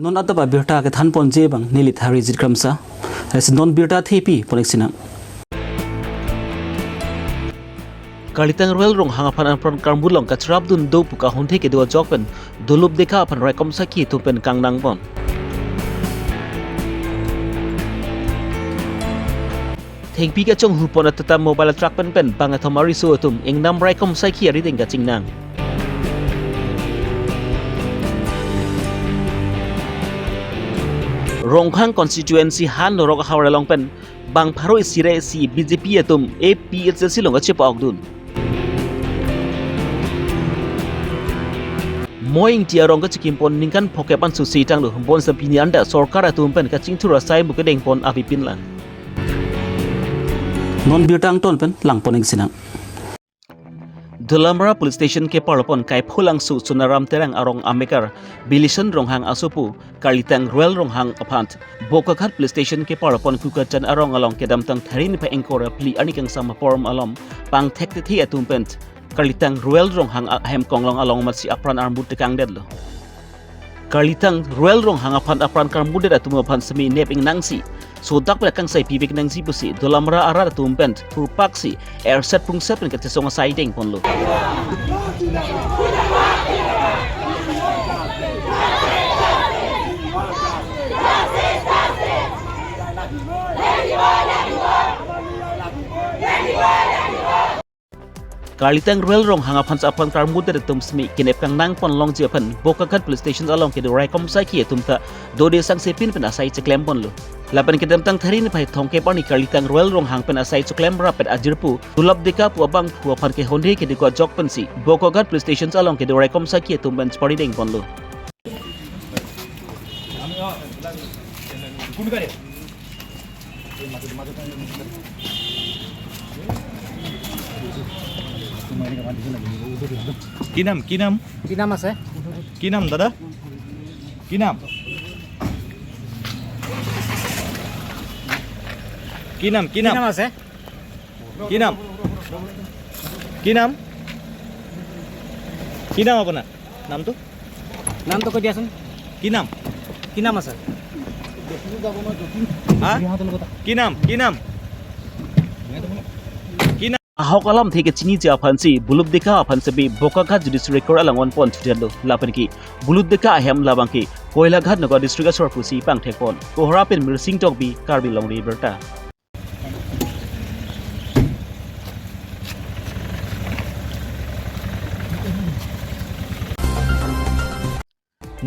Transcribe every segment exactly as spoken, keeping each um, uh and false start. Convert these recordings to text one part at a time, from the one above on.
Non adap abirta kethan ponji abang neli Tharijit Kramsa. Lasi non birta thepi pon-ik sinang. Karlitang Ruel Ronghang aphan apran karmut along kacharapdun do pu kahundhe kedo ajok pen Dulop Deka aphan raikom sakhi atum pen kangnang pon. Thengpi kachonghu pon Tata Mobile atruck pen pen bangkethom ariso atum ingnam raikom sakhi arideng kachingnang. Ronghang constituency han norok ahavar along pen bang pharo isi ra isi B J P atum A P H L C along kachepa-okdun. Moi Ingti arong kachikim pon ningkan phokep an susi tanglo, bonsita pini anta sorkar atum pen kachingthur asai bu kedeng pon avepin lang. Non birta angton pen lang pon-ik sinang. Dolamara Police Station keparlo pon Kaipholangso Sonaram Terang arong amekar Bilison Ronghang asopo Karlitang Ruel Ronghang aphan Bokaghat Police Station keparlo pon Kukajan arong along kedamtang Tharini phai ingkoi ra phli arni kangsam apor malom pangthek tethe atum pen Karlitang Ruel Ronghang ahem konglong along amatsi apran armut tekangdetlo. Karlitang Ruel Ronghang aphan apran karmutdet atum aphan semi nep ingnangsi sodak pen akangsai pivek nangji pusi Dolamara arat atum pen purpaksi erset prungset pen kachesong asai deng ponlo. Karlitang Ruel Ronghang aphan apran karmutdet atum semi kenep kangnang pon longji aphan Bokaghat Police Station along kedo raikom sakhi atum ta dode sangsepin pen asai cheklem ponlo. Lapen kedamtang Tharini phai thomkep arni Karlitang Ruel Ronghang pen asai cheklem rapet ajirpo Dulop Deka pu abangphu aphan kehundhe kedo ajok pensi Bokaghat Police Station along kedo raikom sakhi atum pen chepari deng ponlo. কি নাম, কি নাম? কি নাম আছে? কি নাম দাদা? কি নাম? কি নাম, কি কি নাম? নাম আছে? কি নাম? কি নাম? কি নাম আপোনাৰ? নামটো? নামটো কৈ দিয়াচোন। কি নাম? কি নাম আছে? হা? কি নাম? কি নাম? কি নাম? Ahok alamthe kachiniji aphansi Dulop Deka aphan semi Bokaghat Judiciary Court along on pon chudetlo. Lapen ke Dulop Deka ahem labang ke Koilaghat Nagaon District asor pusi pangthek pon. Kohora pen Mirsing Tokbi, Karbi Longri Abirta.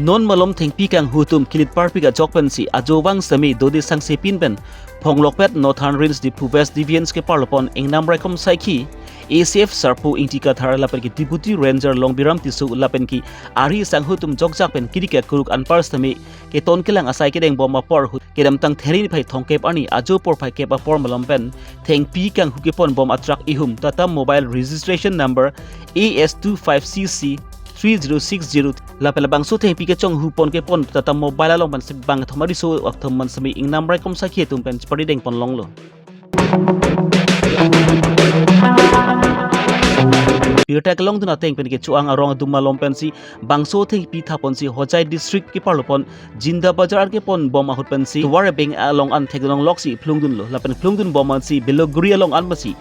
Non malom thengpi kanghu atum kilit parpik ajok pensi ajo vang semi dode sangsepin pen Phonglokpet Northern Range Diphu West Division keparlo pon ingnam raikom sakhi A C F Sarpo Ingti Kathar lapen ke Deputy Ranger Longbiram Tisso lapen ke ari sanghu atum jokjak pen kiri kakuruk anpar semi keton kelang asai kedeng bom apor ahut kedamtang Tharini phai thomkep arni ajo porphai kep apor malom pen thengpi kanghu kepon bom atruck ihum Tata Mobile registration number A S two five C C three zero six zero lapen labangso thengpi kachonghu pon kepon Tata Mobile along pen sibang thomari so akthom man semi ingnam raikom sakhi atum pen chepari deng pon longlo. Birta kelongdun ateng pen kecho-ang arong adum malom pensi bangso thengpi thaponsi Hojai District keparlo pon Jinda Bazar an kepon bom ahut pensi tovar abeng along an thekdunlongloksi phlungdunlo lapen phlungdun bom ansi Beloguri along an masi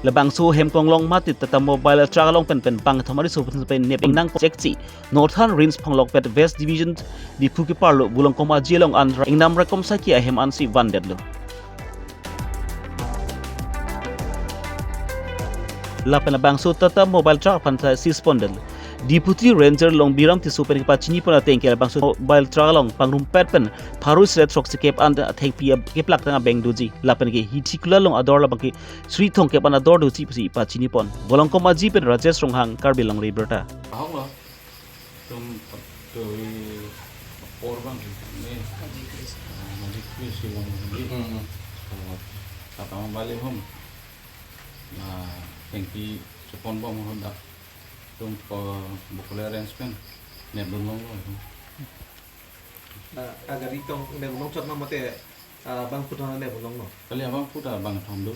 labangso hem konglong mate Tata Mobile truck along pen pen bang thomari so pen nep ingnang chekchi Northern Range Phonglokpet West Division Diphu keparlo Bulongkom Aji along an ingnam raikom sakhi ahem ansi vandetlo. Lapen labangso Tata Mobile truck aphan ta seize pondetlo. Deputy Ranger Longbiram Tisso pen kepachini pon ateng ke labangso mobile truck along pangrumpet pen pharo isi ra throksikep an thengpi keplak tang abeng doji. Lapen ke Hithi Khula along ador labang ke suri thomkep an ador doji pusi pachini pon. Bulongkom Aji pen Rajesh Ronghang, Karbi Longri Abirta. Ahok lo. Tum tu apor bang ni. Ah, Magic Chris si long ni. Hmm. Oh, Tata Mobile hum. Na, thengpi chepon bom hum dak. Tum ko bokole arrangement. Nep dunlonglo. Na, agari tong nep long chot ma mate, ah, bangphu ta nep long no. Kali abangphu ta bangkethom do.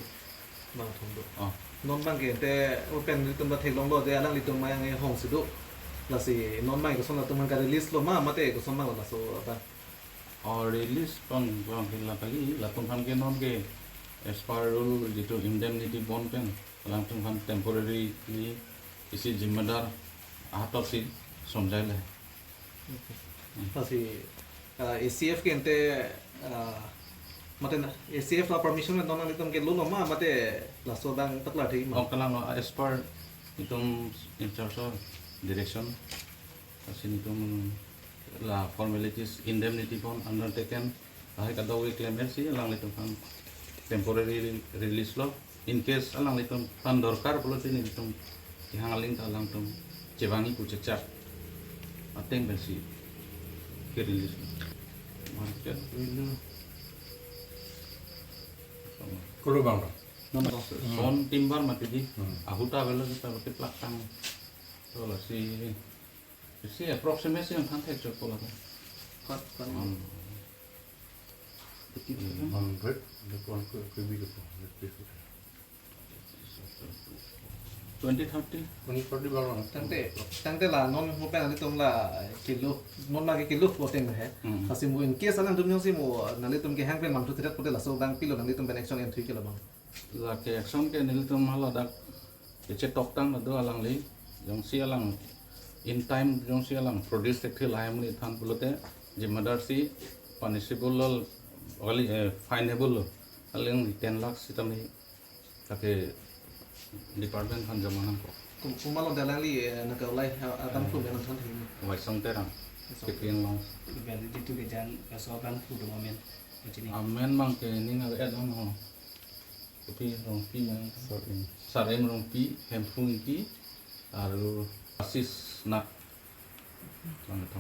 Bangkethom do. Oh. Non bang ke te open ritum ta theklonglo je alanglitum mayang e hong si do. Lasi non bang koson atum ka release lo ma mate koson bang laso abang. Oh, release pon pon ke la kali, latum aphan ke non ke as per rule jitu indemnity bond pen, alangtum aphan temporarily isi jimmadar ahatok si sonjai le. Okay. Hmm. Lasi, ah, A C F ke ante, ah, mate na, A C F la permission non nanglitum ke lolo ma, mate laso abang tak la thik ma? Oh, kalang, as per itum in charge of direction. Lasi nelitum la formalities, indemnity bond undertaken, lahai kadokave klemmer si alanglitum aphan temporary re-, release lo. In case alanglitum aphan dorkar pulote nelitum kehang aling ta alangtum chevangji pu chechak ateng pensi ke-release lo. Market value. Kolo bang lo. Son timber mati di. Hmm. Ahut ta avelo kita pakai plak tang. To lasi Si approximate si nangthan thek chot ko la ta. Kot, kot. Hmm. Hundred, the one could, could be the one, that is it. Twenty thirty. Twenty thirty bang lo. Tangte, tangte la non mo pen nanglitum la kilo, non ma ke kilo voting he. Hmm. Lasi mo in case alangtum jongsi mo nanglitum kehang pen mangthu thedet pulote laso abang pilo nanglitum pen action entry ke la bang? Lake action ke nelitum hala dak kechetoktang do alangli, jongsi alang in time jongsi alang produce thekthe lahai amonit aphan pulote jimmadar si punishable lo, kali, eh, fineable lo, alangli ten lakh sitame lake department aphan joma nangkok. Kum-, komat along alangli, eh, nangkevai, eh, abangphu, eh, nangthan thek ma? Waisong Terang, Waisong Terang. Kipin long. Validity ke jan, eh, laso abangphu do amen, kachini. Amen abang ke ning ave et ong ho. Kopi Rongpi nang. Sarim. Sarim Rongpi, Hemphu Ingti, aru Asis Nat. Bang itu.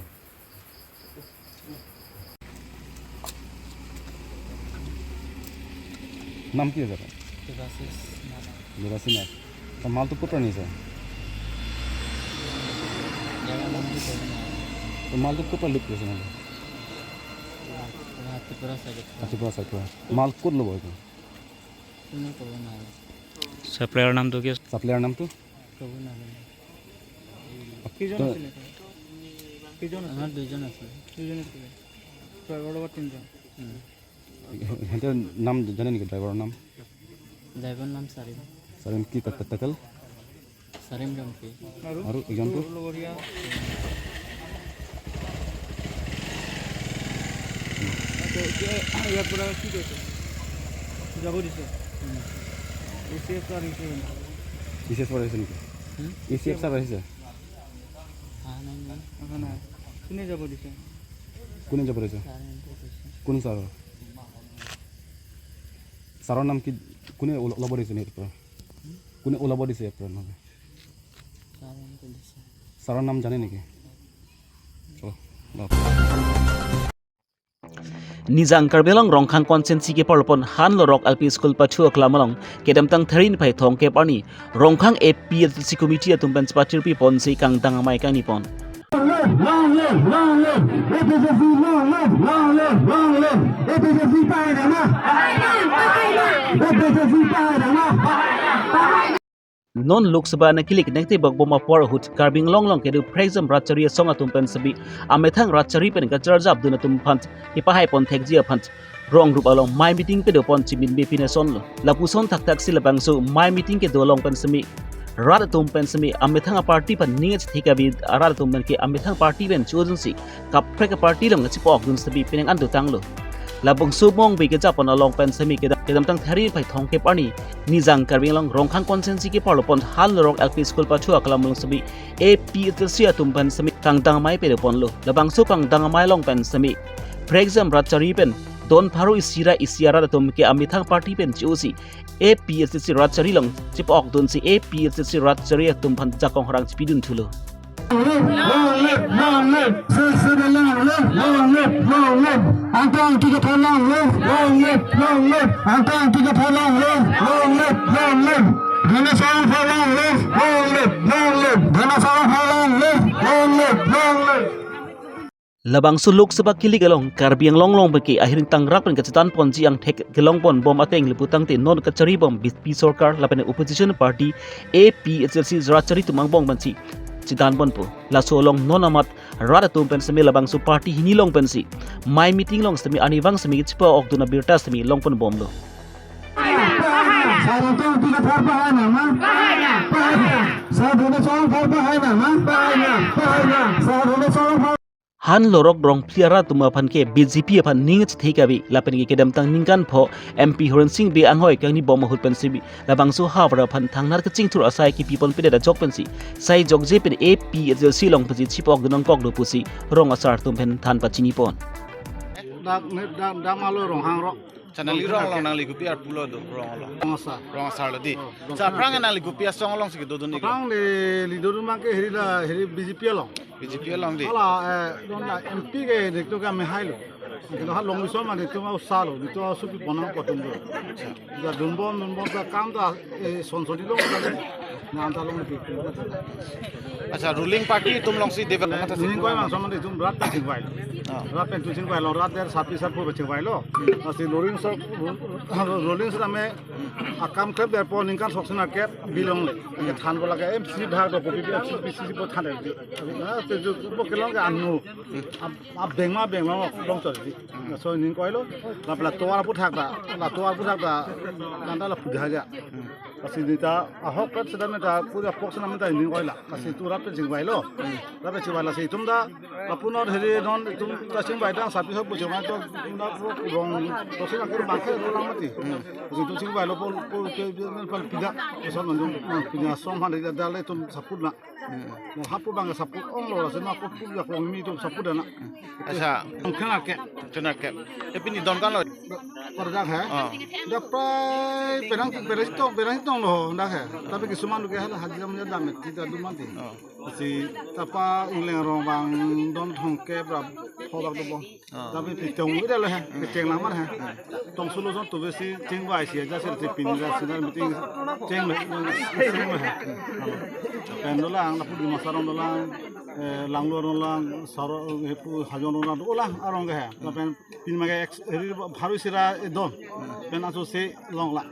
নাম কি আছে আপোনাৰ? দেৱাশীষ নাথ। দেৱাশীষ নাথ। তো মালটো ক'ৰ পৰা আনিছে? জেগা নাম কি ক'ব নোৱাৰো। তো মালটো ক'ৰ পৰা লুট কৰিছে মানে? গুৱাহাটীৰ পৰা চাগে। গুৱাহাটীৰ পৰা চাগে। মাল ক'ত ল'ব এইটো? মই ক'ব নোৱাৰো। ছাপ্লায়াৰ নামটো কি? ছাপ্লায়াৰ নামটো? ক'ব নাজানো। কেইজন তো আছিলে? কেইজন আছিলে? আমাৰ দুইজন আছিলে। দুইজন আছিলে। ড্ৰাইভাৰৰ লগত তিনিজন। উম। সিহঁতৰ নাম জানে নেকি, ড্ৰাইভাৰৰ নাম? ড্ৰাইভাৰৰ নাম চাৰিম। চাৰিম কি টা-, টা-, টাইটেল? চাৰিম ৰংপি। আৰু? আৰু একজনটো? লগৰীয়া। আচ্ছা, এতিয়া ইয়াৰ পৰা কি কৈছে? যাব দিছে? উম। এ চি এফ ছাৰ আহিছে জানো? এ চি এফ ছাৰ আহিছে নেকি? হুম? এ চি এফ ছাৰ আহিছে? অহা নাই, নাই। অহা নাই। কোনে যাব দিছে? কোনে যাব দিছে? ছাৰে এনেকৈ কৈছে। কোন ছাৰ? ছাৰৰ নাম কি? কোনে ওল-, ওলাব দিছে নেকি ইয়াৰ পৰা? হুম? কোনে ওলাব দিছে ইয়াৰ পৰা নহ'লে? ছাৰে এনেকৈ দিছে। ছাৰৰ নাম জানে নেকি? চলো, লওক। Nijang Karbi Anglong Rongkhang constituency keparlopon Han Lorok L P School pathu aklam along kedamtang Thari niphai thomkep arni Rongkhang A P H L C committee atum pen chepatirpi ponsi kangdang amei kangni pon. Long live, long live, A P H L C, long live, long live, long live, A P H L C pahai dama. A P H L C pahai dama. Non Lok Sabha nangkelik nangtebok bom apor ahut Karbi Anglong along kedo Phrekjam Ratchari asong atum pen semi amethang Ratchari pen kacharjapdun atum aphan kepahai pon thekji aphan rong rup along mei meeting kedo pon chimin bepin asonlo. Lapuson thakthak si labangso mei meeting kedo along pen semi rat atum pen semi amethang aparty pen ning chethek abi arat atum pen ke amethang party pen chodunsi kaprek aparty along chepokdun semi penang an dotanglo. Labangso mong be kejapon along pen semi kedam, kedamtang Thari niphai thomkep arni Nijang Karbi Anglong Rongkhang constituency keparlopon Han Lorok L P School pathu aklam along semi A P H L C atum pen semi kangdang amei pedo ponlo. Labangso kangdang amei along pen semi Phrekjam Ratchari pen don pharo isi ra isi arat atum ke amethang party pen chosi A P H L C Ratchari along chepokdunsi A P H L C Ratchari atum aphan jakong harang chepidun thulo. Long live, long live, sir, sir, long live, long live, long live. Angtong Ingti Kathar long live, long live, long live. Angtong Ingti Kathar long live, long live, long live. Dhana Sawang for long live, long live, long live. Dhana Sawang for long live, long live, long live. Labangso Lok Sabha kelik along Karbi Anglong along pen ke ahiring tangrak pen kachetan ponji angthek kelong pon bom ateng lepu tangte non kachari bom B J P sorkar lapen opposition party A P H L C Ratchari atum angbong pensi chidan ponpo. Laso along non amat rat atum pen semi labangso party hini along pensi mei meeting along semi arnivang semi chipa-okdun abirta semi longpon bomlo. Sarang tu tiga thar pahai nama? Pahai. Sarang tu tiga thar pahai nama? Pahai. Sarang tu tiga thar pahai. Han Lorok Rongphli arat atum aphan ke B J P aphan ning chethe kave lapen ke kedamtang ningkan pho M P Horensing Bey anghoi kangni bom ahut pensi bi labangso havar aphan thangnar kachingthur asai kipi ponpedet ajok pensi sai jokje pen A P H L C along pensi chipok dunong kok do pusi rong asar atum pen than pachini pon. Dak ne dak dak malo Ronghang Rok. Channel Rong along nangli kopi arpu lo do Rong along. Rong asar. Rong asar lo di. Oh, Rong asar. Sa aphrang nangli kopi asong alongsi kedodun ik lo. Aphrang de lido rumang ke hiri la hiri B J P along. B J P along di. Ala eh don la M P ke dik to kami hai lo. Kilo ha long biso ma dik to ma usa lo, dik to supi ponang potum lo. Ya dunbom dunbom ta kam ta eh son son di long ta. Nam ta long di. Acha, ruling party atum alongsi development ning koi mang sama di tum rat ta chingvai lo. Ah. Rat pen tu chingvai lo, rat der sapi sarpo chingvai lo. Lasi ruling so ruling so me akam klep der po ningkan sok sena kep bilong le. Ke than bola ke M C bhag do kopi M C P C C po than de. Na te ju po kelong ke anu. Ab beng ma beng lo long chor di. So ning koi lo. La pla tovar pu thak da. La tovar pu thak da. Kan da la pu ja ja. Lasi neta ahok kan sedang neta puja pok senam neta ning koi la. Lasi tu rat pen chingvai lo. Rat pen chingvai lasi tum da. Lapu non hiri non tum ta chingvai dang sapi hok bu chingvai to tum da pu rong to sing akhir bangke ro lang mati. Lasi tum chingvai lo pon pon ke pon pida. Son non tum pida som han da da le tum saput na. Mo hapu bang saput ong lo lasi na ko pu ya ko mi tum saput na. Acha. Ong kena ke. Kena ke. Tapi ni don kan lo. Parjak hai. Ah. Dak prai perang perang tong perang tong lo dak hai. Tapi kisuman ke hala haji jam jam dam ti da duman ti. Ah. Si tapa ingleng rong bang don thong ke bra ho bak do bong. Ah. Tapi pitong ida lo hai. Piteng lamar hai. Tong solo son tu besi chingvai si aja sir ti pin da sinar meeting cheng me cheng me hai. Pen dolang lapu di masarong dolang eh, langlo dolang saro hepu hajon dolang dolang arong ke hai. Pen Pini mage ex hiri bharu sira edon pen aso se long la.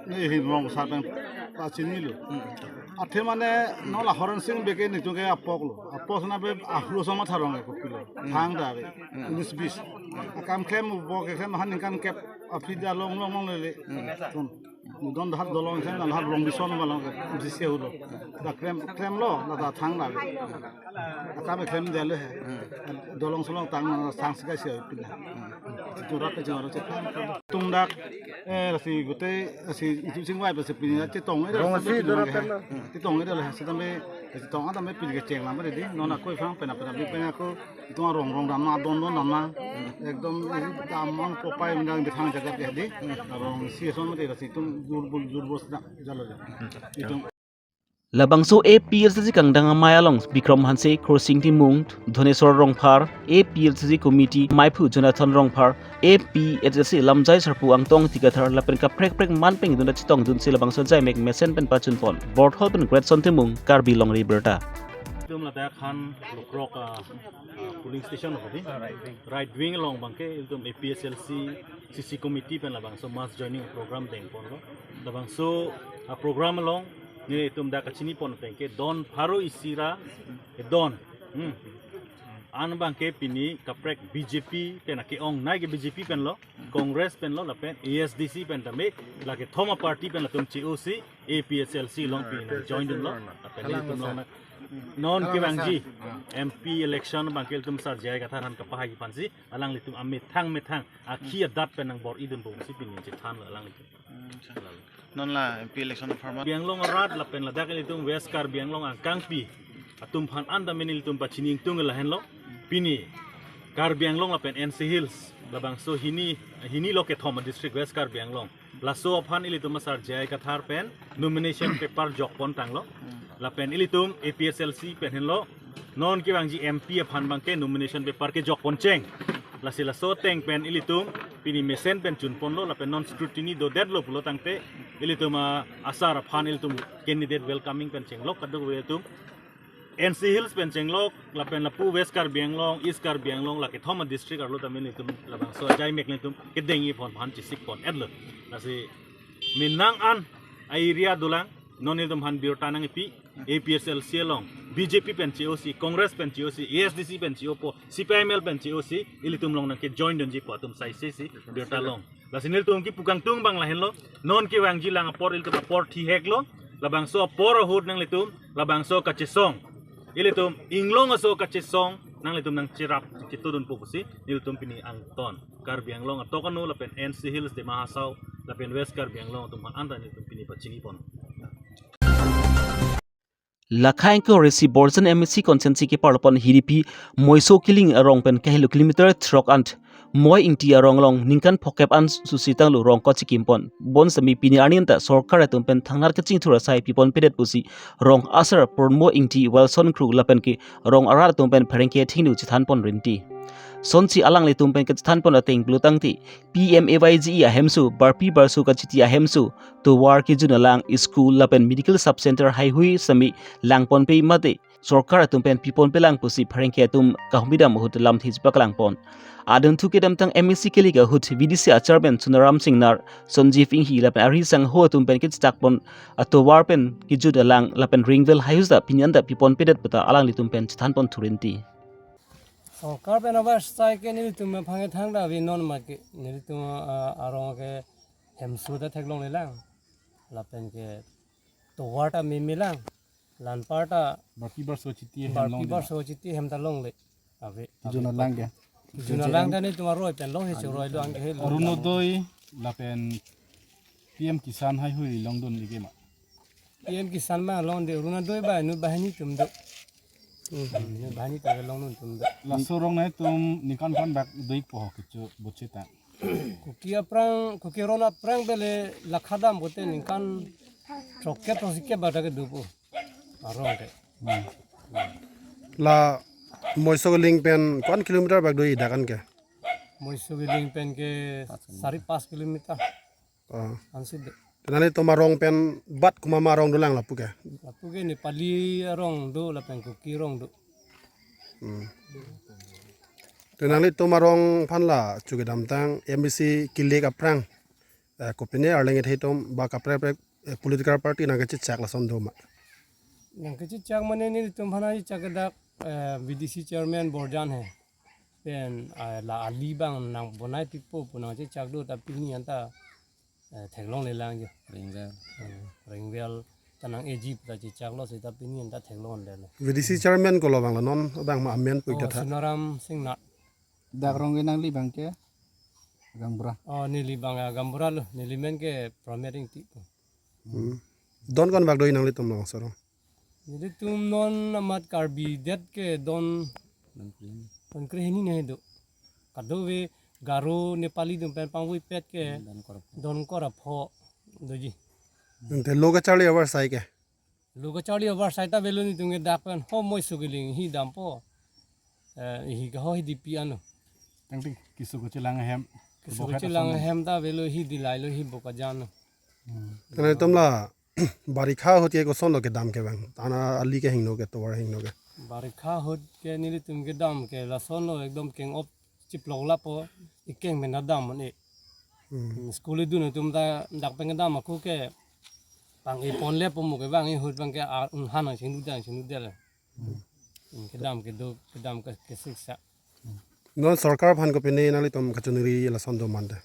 Ne hin rong sar pen pachini lo. Athe mane no la Horensing Bey ke nitu ke apok lo. Apok na be ahlo sama tharong ke kopilo. Thang da be. Unis bis. Akam klem bo ke klem han ningkan kep aphi da long long long le le. Tun. Don dahar dolong sen dahar long bison balong ke bisi se ulo. Da klem klem lo la da thang da. Akam klem de le. Dolong solong tang na sang sika se pin. Itu rat ke jor ce. Tum dak eh lasi gute lasi itu chingvai pasi pin ya chetong. Rong asi dora pen lo. Chetong de le se tambe chetong ada me pin ke cheng lam de di. Non akoi phang pen pen pen ko Itum arong rong dam na don don dam na. Ekdom isi damang popai mendang bithang jagat ya di. Arong si son mati lasi itum jurbul jurbul sedang jalo ya. Itum Labangso A P H L C kangdang amei along Bikrom Hanse, Khorsing Timung, Dhoneswar Rongphar, A P H L C committee meiphu Jonathan Rongphar, A P H L C lamjai sarpo Angtong Tigathar lapen kaprek prek man peng dun chetong dunsi labangso jaimek mesen pen pachun pon. Borthol pen Gretson Timung, Karbi Longri Birta. Itum ladak han Lukrok, ah, ah, polling station lo di. Right wing along abangke itum A P H L C C C committee pen labangso mass joining program deng ponlo. Labangso, ah, program along ne itum dak kachini pon abangke don pharo isi ra don. Hmm. An abangke pini kaprek B J P pen ake-ongnei ke B J P pen lo, Congress pen lo lapen A S D C pen tame lake thoma party pen latum che-osi A P H L C along pini join dunlo. Lapen itum along na non kevangji M P election abangke itum sar J I Kathar aphan kapahai aphansi alanglitum amethang methang akhi adat pen nangbor-i dunpo pusi pini chethanlo alanglitum. Non la M P election apharman Karbi Anglong arat lapen ladak ilitum West Karbi Anglong angkangpi atum aphan an tame ilitum pachini ingtung lahenlo. Pini Karbi Anglong lapen N C Hills labangso hini hini lo kethom district West Karbi Anglong. Laso aphan ilitum asar J I Kathar pen nomination paper jok pon tanglo. Lapen ilitum A P H L C pen henlo non kevangji M P aphan abangke nomination paper kejok pon cheng. Lasi laso ateng pen ilitum pini mesen pen chun ponlo lapen non scrutiny dodetlo pulo tangte ilitum, ah, asar aphan ilitum candidate welcoming pen chenglok kadokave atum N C Hills pen chenglok lapen lapu West Karbi Anglong, East Karbi Anglong lake thoma district arlo tame ilitum labangso ajaimek ilitum kedeng-i pon aphan chesik pon-etlo. Lasi menang an a-area dolang non ilitum aphan birta nangpi A P H L C along B J P pen che-osi, Congress pen che-osi, A S D C pen che-opo, C P I M L pen che-osi, ilitum along nangkejoin dunji pu atum saisesi birta long. Lasi nelitum kipu kangtung abang lahenlo, non kevangji lang apor ilitum apor thiheklo, labangso apor ahut nanglitum, labangso kachesong, ilitum inglong aso kachesong nanglitum nangcherap chetudunpo pusi nelitum pini angton Karbi Anglong atok anu lapen N C Hills, Dima Hasao lapen West Karbi Anglong atum aphan anta nelitum pini pachinipon. Lakha ingkoi isi Borjan M A C constituency keparlopon Hidipi Moiso Kiling arong pen kahelo kilometer throk an Moi Ingti arong along ningkan phokep an susitanglo rong kachikimpon. Bonsitame pini arni anta sorkar atum pen thangnat kachingthur asai piponpedet pusi rong asar Purmo Ingti, Wilson Kro lapen ke rong arat atum pen pherangke thengno chethanpon rinti. Sonsi alanglitum pen kachethanpon ateng pulotangte P M A Y G E ahemso, barpi barso kachiti ahemso, tovar kejun alang, school lapen medical sub center haihui sitame langponpe mate sorkar atum pen piponpelang pusi pherangke atum kahumri dam ahut lamthe chepaklangpon. Adunthu kedamtang M A C kelik ahut V D C a chairman Sonaram Singnar, Sanjeev Enghi lapen ari sangho atum pen kechakpon atovar pen kejun alang lapen ring well haihui ta pini anta piponpedet pu ta alanglitum pen chethanpon thurinti. Sorkar pen abar sai ke nelitum aphan ke thangta ave non ma ke nelitum, ah, arong ke hemso ta theklonglelang. Lapen ke tovar ta memelang. Lanpar ta barpi barso chiti hem barpi long barso chiti hem ta longle. Ave. Kejun alang ke? Kejun alang ta nelitum aroi pen long he choroi do ang ke he long. Arunodoi lapen P M Kisan haihui longdunde ke ma? P M Kisan ma longde, Arunodoi ba nu banghini atum do. Hmm, nu banghini ta longdun atum do. Laso rong nangtum ningkan phan bak doikpo ho kecho boche ta? Kuki aphrang, Kuki aron aphrang bele lakha dam pote ningkan throkkep throksi kep bak ta kedopo. Arong ke. Hmm. La Moiso Kiling pen ko-an kilometer bak do dak an ke? Moiso Kiling pen ke sari pas kilometer. Oh. Ansi do. Te nanglitum arong pen bat komat ma arong dolang lapu ke? Lapu ke Nepali arong do lapen Kuki arong do. Hmm. Te nanglitum arong aphan la chu kedamtang M A C kelik aphrang, eh, kopine arleng ethei atum ba kaprek kaprek, eh, political party nangkechechak lason do ma? Nangkechechak mane nelitum aphan chechak ke dak, eh, V D C chairman Borjan he. Pen, ah, la ali abang nang bonai pipo pu nangchechak do ta pini anta, eh, theklonglelang jo. Ring well. Hmm, ring well ta nang-eji pu ta chechaklo seta pini anta theklonglelo. V D C chairman kolo abang la non abang ma amen pu? Oh, ikta tha. Sonaram Singnar. Dak rong ke nangli abang ke gaonbura? Oh, neli abang, ah, gaonbura lo. Neli men ke Pramet Ingti. Hmm. Don ko-an bak do nanglitum labangso arong? Nelitum non amat Karbi det ke don, don krehini ne do. Kadokave Garo Nepali atum pen pangvoipet ke don kor apho. Don kor apho doji. Ante lo kacharli abar sai ke? Lo kacharli abar sai ta avelo, nelitum ke dak pen ho Moiso Kiling hi dampo. Eh, hi ke ho Hidipi ano. Tangte keso kachelang ahem. Keso kachelang ahem ta avelo, hi dilailo hi Bokajan ano. Hmm. Te nanglitum la barikha ahut ke kosonlo kedam ke abang? Ana ali kehingno ke, tovar hingno ke? Barikha ahut ke nelitum kedam ke lasonlo, ekdom keng-op chiplok lapo, ikeng pen ta dam un-e. Hmm. School idun atum ta dak pen kedam ako ke pang-epon lepo mo ke abang, ahut abang ke a, inghan nangchingduk dam, chingduk dam. Hmm. Hmm, kedam kedo, kedam ke, kesiksa. Non sorkar aphan kopine nanglitum kachiningri lason do ma ante?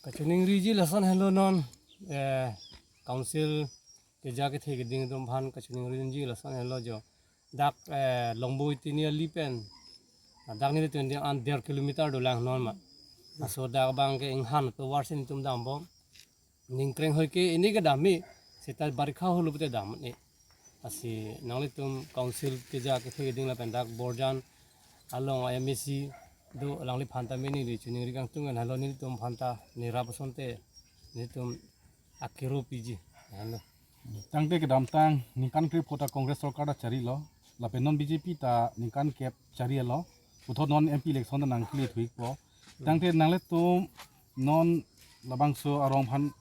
Kachiningriji lason helo non, eh, council keja kethe keding atum aphan kachiningri dunji lason helo jo. Dak, eh, Longboi Tini ali pen, dak nelitum an der kilometer dolang non ma. Laso dak abang ke inghan atovar si nelitum dambom. Ningkreng hoi ke ini kedam me, seta barikha ahut lo pute dam un-e. Lasi nanglitum council keja kethe keding lapen dak Borjan along M A C do, alangliphan ta me neli chiningri kangtung an, helo nelitum aphan ta nerap asonte nelitum akiro piji. Helo. Tangte kedamtang ningkan krepho ta Congress sorkar ta charilo, lapen non B J P ta ningkan kep charilo, puthot non M P election ta nangkele thuikpo. Tangte nanglitum non labangso arong aphan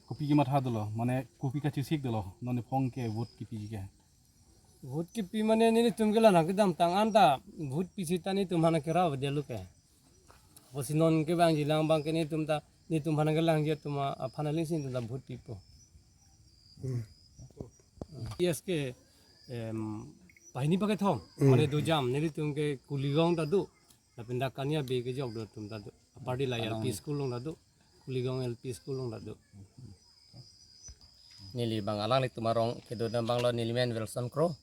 kopi kematha dolo, mane kopi kachesik dolo, non ephong ke vote kepiji ke? Vote kepi mane nelitum ke la nangkedamtang anta vote pi seta nelitum aphan kerap delo ke. Pusi non kevangji lang abang ke nelitum ta, nelitum aphan kelangji atum aphan aling si nelitum ta vote pipo. Hmm. Yes ke, em, Pahini pakethom, mane dujam, nelitum ke Kuligong ta do, lapen dak Kania Bey kejok do atum ta do. Apardi la L P school along ta do, Kuligong L P school along ta do. Neli abang alanglitum arong kedodam abanglo, neli men Wilson Kro.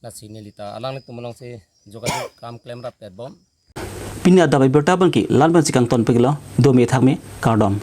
Lasi neli ta alanglitum alongsi jogajog kam klemrap petbom. Pini adap abirta abangke la-an pensi kangton peklo, dome thakme, kardom.